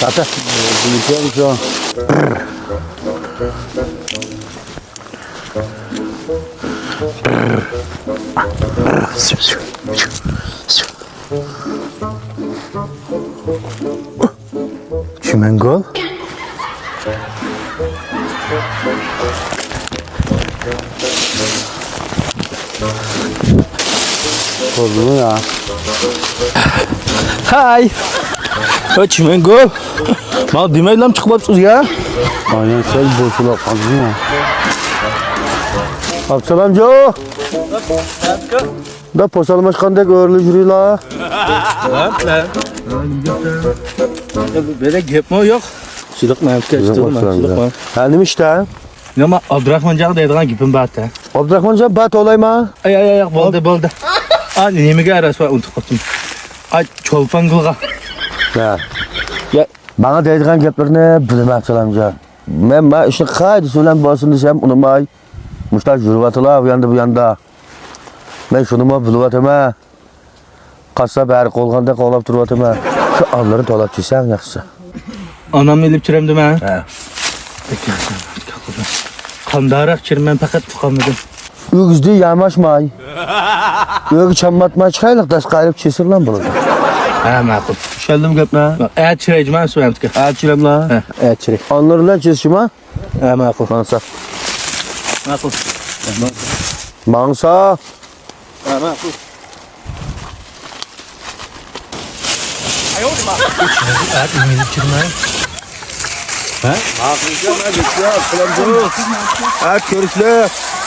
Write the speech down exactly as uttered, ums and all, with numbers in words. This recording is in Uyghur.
Zaten. چىمەنگۈل. بولدىمۇ يا؟ ھاي. ۋاي چىمەنگۈل. ماڭا دېمەيلام چىقىپ قاپسىز يا. ئايان سەل بوشىلاپ قالدىم يا. ئابسالامجو. داپ پوسالماشقاندەك ئۆرۈلۈپ يۈرۈلا. بىلە گەپمۇ يوق. شۇنداق مەمتىكە. ھە، نېمە ئىشتا؟ يا، ما ئابدۇراخمانجانغا دەيدىغان گېپىم بار ئىدى. ئابدۇراخمانجان، بار تولايما؟ ئاي، ئاي، ئاي، ياق، بولدى، بولدى. ئا، نېمىگە رەسۋا ئۇنتۇپ قاپتىم. ئاي، چولپانگۈلغا. ھە. يا. ماڭا دەيدىغان گەپلىرىنى بىلىمەن، ئابسالامجان. مەن، مەن ئىشنى قايدىسى بىلەن بولسۇن دېسەم، ئۇنىماي. مۇشۇنداق يۈرۈۋاتىلا، ئۇ ياندا، بۇ ياندا. مەن شۇنىمۇ بىلىۋاتىمەن. قاسساپ ھەر قوغلىغاندەك قوغلاپ تۇرۇۋاتىمەن. شۇ ئانىلىرىنى تولاپ چىشسەڭ ياخشىسى. ئانامنى ئېلىپ چىرەمدىمەن؟ ھە. قانداقراق چىرىمەن، پەقەت ئۇقالمىدىم. ئۆگزىدى ياماشماي. ئۆگە چامماتماي چىقايلىق، دەس قايرىپ چىسىرلام بولىدۇ. ھە، ماقۇل. چۈشەندىم گەپنى. ئە، چىراي جۇما سۇ ئەمتىكە. ئە، چىرەملا. ھە، ئە، چىراي. ئانىلار بىلەن چىسىشىما؟ ھە، ماقۇل. ماڭسا. ماقۇل. ماڭسا. ھە، ماقۇل. ھە؟ ھە، كۆرۈشلەر.